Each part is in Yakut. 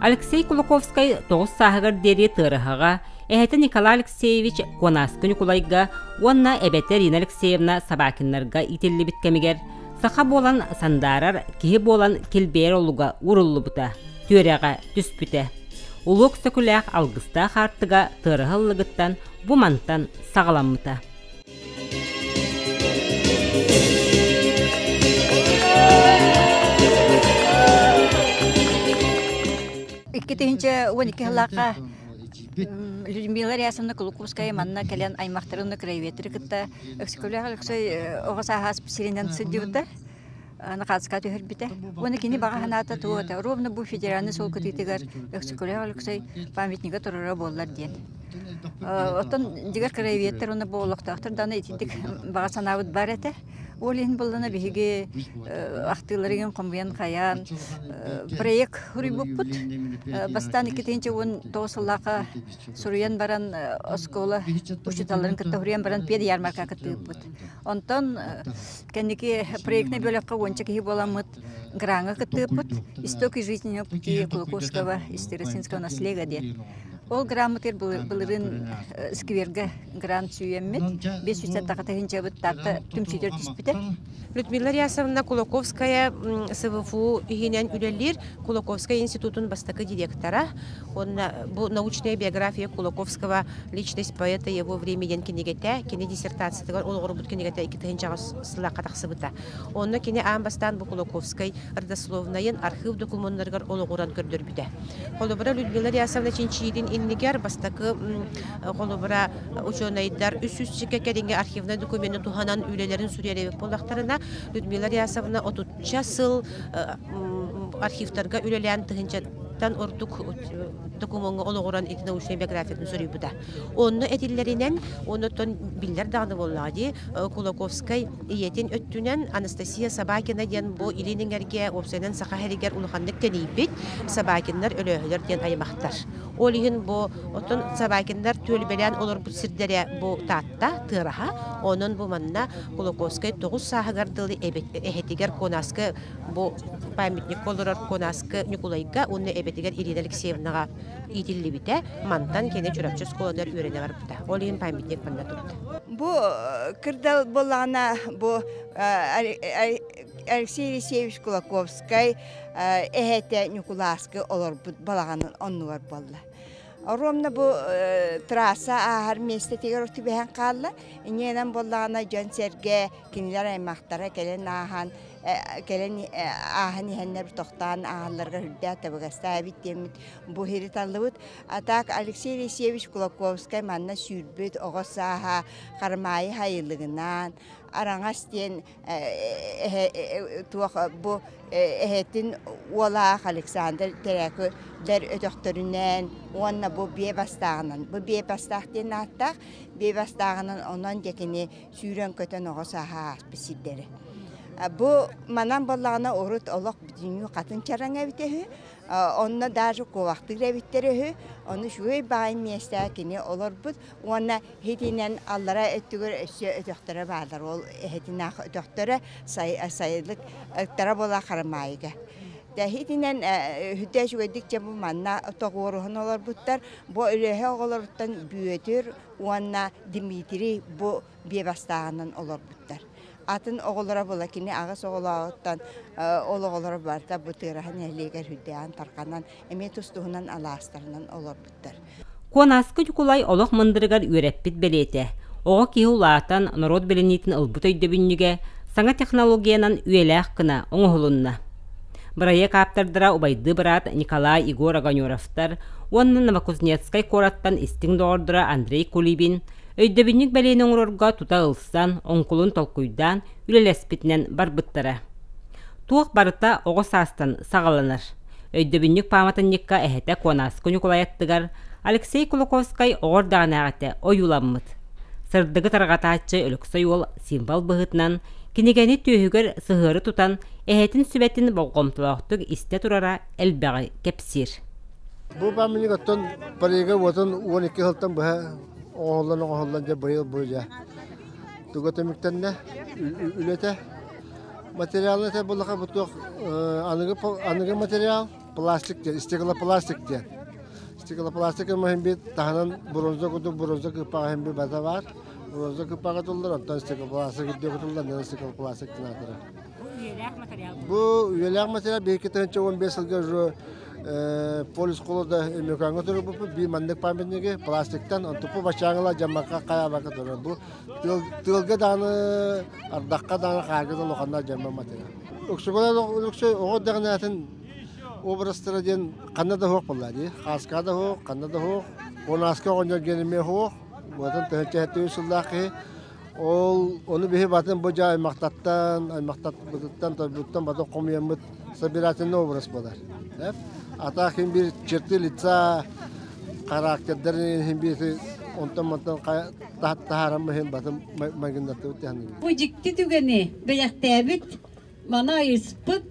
Алексей Кулаковскай 9 сааһыгар диэри Тыараһаҕа, эһэтэ Николай Алексеевич Куонааскы Ньукулайга уонна эбэтэ Рина Алексеевна Собакиннарга иитиллибит кэмигэр саха буолан сандаарар, киһи буолан килбиэр олуга ууруллубута, түөрэҕэ түспүтэ. Улуу Өксөкүлээх алгыстаах аартыга Тыараһа ыллыгыттан бу мантан саҕаламмыта. 2012 сыллаахха Людмила Рясовна Кулаковская манна кэлэн аймахтарын краеведтары кытта Өксөкүлээх Өлөксөй оҕо сааһа сиринэн сылдьыбыта, Нахаацка түһэрбитэ. Уонна кини баҕа санаата туох этэ? Ровно бу федеральный суол кытыытыгар Өксөкүлээх Өлөксөй памятнига турара буоллар диэн. Оттон дьигэр краеведтэр уонна бу олохтоохтор даҕаны итинник баҕа санаабыт бар этэ. Ол иһин буллана биһиги ахтыыларыгын хомуйан хайаан проект суруйбуппут. Бастаан 2019 сыллаахха суруйан баран оскуола учууталларын кытта суруйан баран педярмарка кыттыыппыт. Онтон кэнники проектнай бөлөххө уонча киһи буоламмыт граҥҥа кыттыыппыт. Истоки жизненного пути Кулаковского исторического наследия диэн. Ол граммытыгар былырыын сквергэ грант сүүйэммит, 500 тыһыынчабыт Таатта түмсүүтүгэр түспүтэ. Людмила Рясовна Кулаковская СВФУ иһинэн үлэлиир Кулаковскай институтун бастакы директора. Уонна бу научная биография Кулаковского личность поэта его время диэн кинигэтэ, кини диссертациятыгар олоҕурбут кинигэтэ 2008 сыллаахха тахсыбыта. Онно кини аан бастаан бу Кулаковскай родословнайын архыып докумуоннарыгар олоҕуран көрдөрбүтэ. Холобура, Людмила Рясовна чинчийиитин иннигэр бастакы холобура учуонайдар 300 кэриҥэ архивнай докумены туһанан үлэлэрин суруйар эбит буоллахтарына, Людмила Рясовна отучча сыл архивтарга үлэлээн тыһыынчаттан ордук докумуоҥҥа олоҕуран ити научнай биографиятын суруйбута. Онно этиллэринэн, оннуттан биллэр даҕаны буоллаҕа дии, Кулаковскай ийэтин өттүнэн Анастасия Собакина диэн бу Илин Эҥэргэ, уопсайынан Саха сиригэр улаханнык тэнийбит Собакиннар Өлөөһөлөр диэн аймахтар. Ол иһин бу оттон Собакиннар түөлбэлээн олорбут сирдэрэ бу Таатта, Тыараһа. Онон бу манна Кулаковскай 9 сааһыгар дылы эһэтигэр Куонааскы бу памятникка олорор Куонааскы Ньукулайга уонна эбэтигэр Ирина Алексеевнаҕа иитиллибитэ. Мантан кини Чурапчы оскуолатыгар үөрэнэ барбыта. Ол иһин памятник манна турда. Бу кырдал буоллаҕына бу Алексей Елисеевич Кулаковскай эһэтэ Ньукулааскы олорбут балаҕанын оннугар буолла. Ровно бу трасса ааһар миэстэтигэр түбэһэн хаалла. Инньэнэн буоллаҕына дьон-сэргэ кинилэр аймахтара кэлэн ааһан кэлэн ааһан иһэннэр тохтоон ааһалларыгар үрдээх табыгастаах эбит диэммит бу иһири таллыбыт. А так Алексей Елисеевич Кулаковскай манна сүүрбүт оҕо сааһа Хармаайы Хайылыгынаан Араҥас диэн туох бу эһэтин уолаах Александр Тэрээкүлэр өтөхтөрүнэн уонна бу биэ бастааҕынан бу биэ бастаах диэн ааттаах биэ бастааҕынан онон дьэ кини сүүрэн-көтөн оҕо сааһа ааспыт сирдэрэ. Бу манан буоллаҕына урут олох бүтүннүү хатын чараҥ эбитэ үһү. Онно даже куобахтыыр эбиттэр үһү. Ону үчүгэй баай миэстэҕэ кини олорбут уонна итинэн аллара өттүгэр өссө өтөхтөрө бааллар. Ол эһэтинээх өтөхтөрө сайылык ыктара буола Харамаайыга. Итинэн үһүтэ үчүгэйдик дьэ бу манна тоҕуоруһан олорбуттар. Бу Өлөөһө оҕолоруттан Бүөтүр уонна Дмитрий бу биэбэстааҕынан олорбуттар. Атын оҕолоро була кини аҕыс оҕолооҕуттан ол оҕолоро барыта бу Тыараһа нэһилиэгэр үрдээҕин тарҕанан эмиэ тус-туһунан алаастарынан олорбуттар. Куонааскы Ньукулай олох мындырыгар үөрэппит бэлиэтэ, оҕо киһи улаатан, норуот билиниитин ылбыт өйдөбүнньүгэ саҥа технологиянан үйэлээх гына оҥоһулунна. Бырайыак ааптардара убайдыы быраат Николай Егор Огонеровтар уонна Новокузнецкай куораттан истиҥ доҕордоро Андрей Кулибин өйдөбүнньүк бэлиэни оҥорорго тута ылсан, оҥкулун толкуйдаан үлэлэспитинэн барбыттара. Туох барыта оҕо саастан саҕаланар. Өйдөбүнньүк пааматынньыкка эһэтэ Куонааскы Ньукулай аттыгар Алексей Кулаковскай оҕо эрдэҕинээҕитэ ойууламмыт. Сырдыгы тарҕатааччы Өлөксөй уол символ быһыытынан кинигэни түөһүгэр сыһыары тутан эһэтин сүбэтин болҕомтолоохтук истэ турара элбэҕи кэпсиир. Бу памятник оттон Парижга уотун 12 сылтан быһа оҥоһуллан оҥоһуллан дьэ быйыл бу дьэ туга түмүктэннэ үлэтэ материалы этэ буллаха бу туох аныгы аныгы материал. Пластик диэн, стеклопластик диэн. Стеклопластик маһын бит таһынан бронза курдук бронза кыппаҕа иһин бата баар. Бронза кыппаҕа туллар, онтон стеклопластик үрдүө кутуллар, нана стеклопластик тынаатыра. Бу үйэлээх материал. Бу үйэлээх материал 2015 сылга уже полис холода Өмөкөөҥҥө турбуппут биир маннык памятниги пластиктан онтуппу бачааҥыла дьаммакка хайаабакка турар. Бу тыалга даҕаны ардахха даҕаны хаарга да улаханнаах дьамма материал. Өксөкөлөөх Өлөксөй оҕо эрдэҕинээтин образтара диэн ханна да суох буолла дии. Хааска да суох, ханна да суох. Куонааска оҕонньор диэн эмиэ суох. Уотун 1703 сыллаах киһи. Ол ону биһи батын бу дьа аймахтаттан, аймахтатбытыттан, тойбуттан батын хомуйаммыт собирательный образ буолар. Ата ким бир черты лица, характердарын иһин биир онтон-мантан таһааран иһин батын майгыннаттыбыт диэн. Бу дьикти түгэни бэлэхтээбит, маны айыспыт,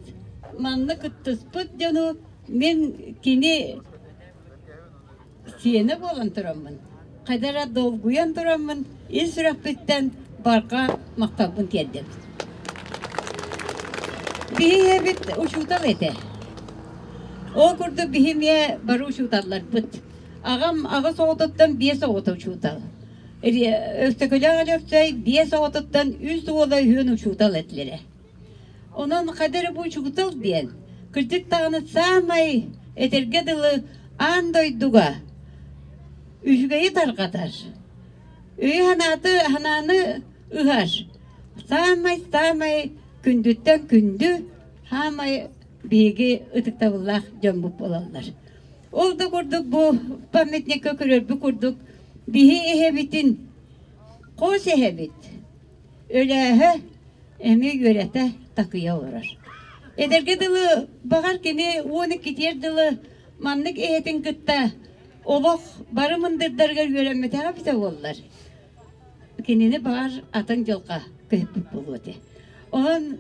манна кыттыспыт дьону мин кини сиэнэ буолан тураммын, хайда эрэ долгуйан тураммын, ис сүрэхпиттэн барҕа махталбын тиэрдэбин. Биһи ийэбит учуутал этэ. Ол курдук биһи эмиэ бары учууталларбыт. Аҕам аҕыс оҕотуттан биэс оҕото учуутал. Өстөкөлөөх Өлөксөй биэс оҕотуттан үс уола үһүөн учуутал этилэрэ. Онон хайда эрэ бу учуутал диэн, кырдьык даҕаны саамай этэргэ дылы аан дойдуга үчүгэйи тарҕатар, өйү-санааты санааны ыһар, саамай-саамай күндүттэн күндү, саамай биһиги ытыктабыллаах дьоммут буолаллар. Ол да курдук бу памятникка көрөрбүт курдук биһи эһэбитин, хос эһэбит Өлөөһө эмиэ үөрэтэ такыйа олорор. Эдэргэ дылы баҕар кини 12-тиэр дылы маннык эһэтин кытта олох бары мындырдарыгар үөрэммэтэҕэ эбитэ буоллар, кинини баҕар атын дьылҕа көһүппүт буолуо этэ. Онон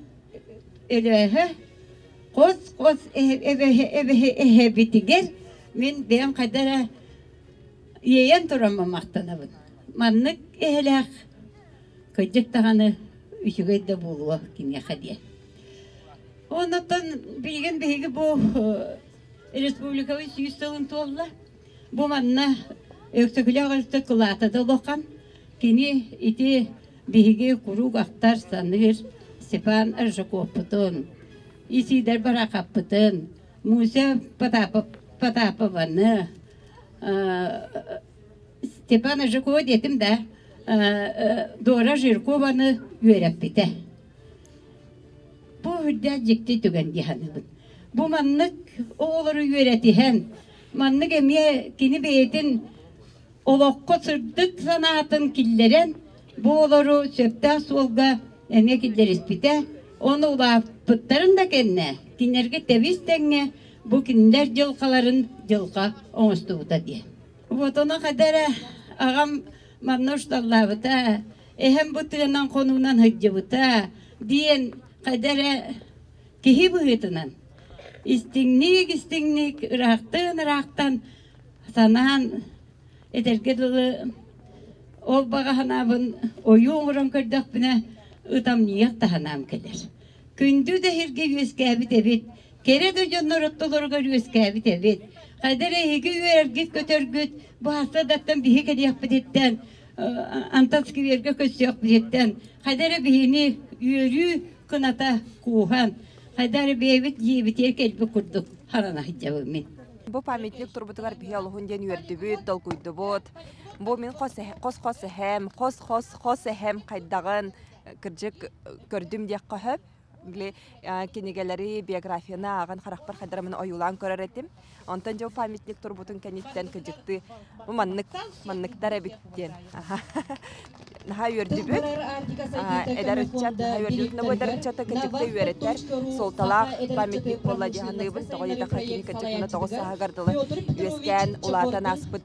Өлөөһө хос-хос эбэһэбитигэр мин бэйэм хайда эрэ иэйэн тураммын махтанабын. Маннык эһэлээх Кырдьык даҕаны үчүгэй да буолуо киниэхэ диэн. Оннуттан билигин биһиги бу республикабыт 100 сылын туолла. Бу манна Өксөкүлээх Өлөксөй кылаата да улахан. Кини ити биһиги куруук ахтар, саныыр Степан Аржаковпутун, Исидор Барахаппытын, Муся Потапованы, Степан Аржакова диэтим да, Дора Жиркованы үөрэппитэ. Бу үрдээх дьикти түгэн дии саныыбын. Бу маннык оҕолору үөрэтиһэн, маннык эмиэ кини бэйэтин олоххо сырдык санаатын киллэрэн, бу оҕолору сөптөөх суолга эмиэ киллэриспитэ. Ону улааппыттарын да кэннэ, кинилэргэ тэбис тэҥҥэ бу кинилэр дьылҕаларын дьылҕа оҥостубута диэн. Вот ону хайда эрэ аҕам манна ушталлаабыта, эһэм бу тыанан хонуунан сылдьыбыта диэн хайда эрэ киһи быһыытынан истиҥник-истиҥник ыраахтан-ыраахтан санаан этэргэ дылы ол баҕа санаабын ойуу оҥорон көрдөхпүнэ ытамньыйах да санаам кэлэр. Күндү да сиргэ үөскээбит эбит Кэрэ да дьоннор ортолоругар үөскээбит эбит. Хайда эрэ эһиги үөрэргит-көтөргүт, бу даттан биһи кэлиэхпититтэн, Антон сквергэ көрсүөхпүтүттэн, хайда эрэ биһини үөрүү кыната кууһан, хайда эрэ бэйэбит дьиэбитигэр кэлбит курдук харана сылдьабын мин. Бу памятник турбутугар биһи олуһун диэн үөрдүбүт, долгуйдубут. Бу мин хос-хос эһэм, хос-хос-хос эһэм хайдаҕын кырдьык көрдүм диэххэ сөп. Били кинигэлэри, биографияны ааҕан харахпар хайдарамын ойуулаан көрөр этим. Онтон дьэ памятник турбутун кэнниттэн кыдьыктыы бу маннык манныктар эбит диэн. Наһаа үөрдүбүт. Эдэр ыччат наһаа үөрдүбүт. Но бу эдэр ыччаты кыдьыкты үөрэтэр суолталаах памятник буолла дии саныыбын. Тоҕо диэтэххэ кини кыдьык тоҕус сааһыгар дылы үөскээн улаатан ааспыт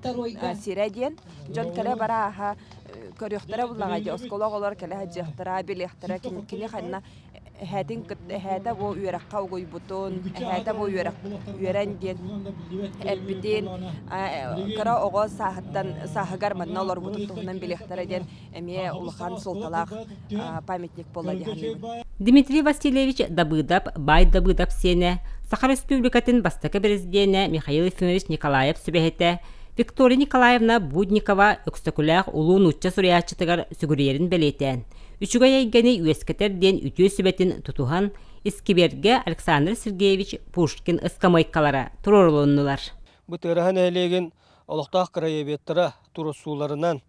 сирэ диэн. Дьон кэлэ бара ааһа көрүөхтэрэ буллаҕа дии оскуола оҕолор кэлэ сылдьыахтара билиэхтэрэ кини ханна эһээтин кытта эһээтэ бу үөрэххэ угуйбутун эһээтэ бу үөрэх үөрэн диэн эппитин кыра оҕо сааһыттан сааһыгар манна олорбутун туһунан билиэхтэрэ диэн эмиэ улахан суолталаах памятник буолла дии саныыбын. Дмитрий Васильевич Дабыдап Баай Дабыдап сиэнэ, Саха Республикатын бастакы президенэ Михаил Ефимович Николаев сүбэһитэ Виктория Николаевна Будникова Өксөкүлээх улуу нуучча суруйааччытыгар сүгүрүйэрин бэлиэтээн, үчүгэй эйгэни үөскэтэр диэн үтүө сүбэтин тутуһан, искибиэргэ Александр Сергеевич Пушкин ыскамыайкалара туруорулуннулар. Бу Тыараһа нэһилиэгин олохтоох краеведтара туруорсууларынан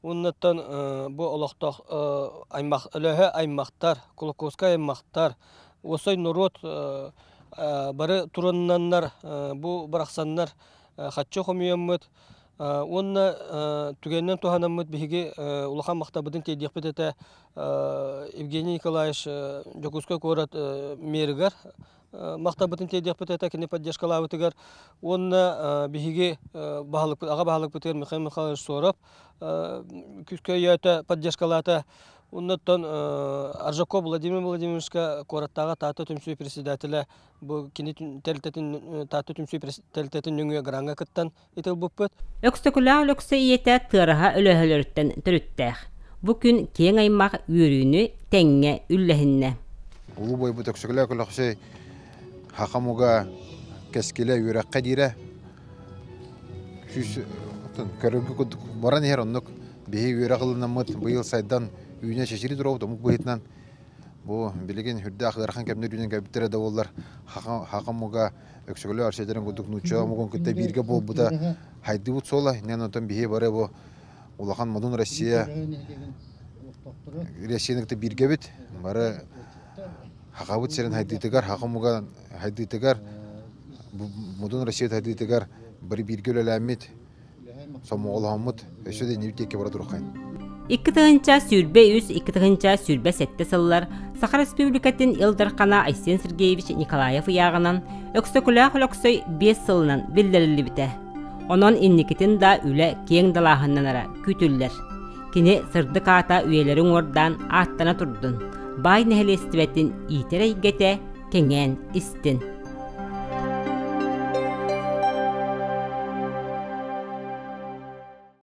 Уоннаттан бу олохтоох аймах Өлөһө аймахтар, Кулаковскай аймахтар, уосай норуот бары тураннаннар бу барахсаннар хаччы хомуйаммыт уонна түгэнинэн туһанаммыт биһиги улахан махтабытын тиэрдиэхпит этэ Евгений Николаевич Дьокуускай куорат мэригэр махталбытын тиэрдиэхпит этэ кини поддержкалаабытыгар уонна биһиги баһылыкпыт аҕа баһылыкпытыгар Михаил Михайлович Соров күүскэ өйөөтө поддержкалаата Оннуттан Аржаков Владимир Владимировичка куораттааҕы Таатта түмсүү председателэ бу кини тэрилтэтин Таатта түмсүү тэрилтэтин нөҥүө граҥҥа кыттан итылбыппыт. Өксөкүлээх Өлөксөй ийэтэ Тыараһа Өлөөһөлөрүттэн төрүттээх. Бу күн киэҥ аймах үөрүүнү тэҥҥэ үллэһиннэ. Улуу бойбут Өксөкүлээх Өлөксөй хахамуга кэскилэ үөрэххэ диирэ сүүс көрөргө курдук баран иһэр оннук биһи үөрэх ылынаммыт быйыл сайдан үүнэ чэчири туруобут омук быһыытынан бу билигин үрдээх ыарахан кэмнэр үүнэн кэлбиттэрэ да буоллар хахамуга Өксөкүлээх Арсеньевич курдук нуучча омугун кытта бииргэ буолбута хайдыбыт суола. Инньэ онтон биһи бары бу улахан модун Россия Россияны кытта бииргэбит. Бары хахабыт сирин хайдыытыгар, хаха омуга хайдыытыгар, модун Россия хайдыытыгар бары бииргэ үлэлээммит, сомоҕолоһоммут өссө да иннибит диэки бара туруххайын. 2023, 2027 сыллар Саха Республикатын Ил Дархана Айсен Сергеевич Николаев ыйааҕынан Өксөкүлээх Өлөксөй 5 сылынан биллэриллибитэ. Онон инникитин да үлэ киэҥ далааһыннанара күүтүллэр. Кини сырдык аата үйэлэри уҥуордаан ааттана турдун, баай нэһилиэстибэтин иитэр эйгэтэ кэҥээн истин.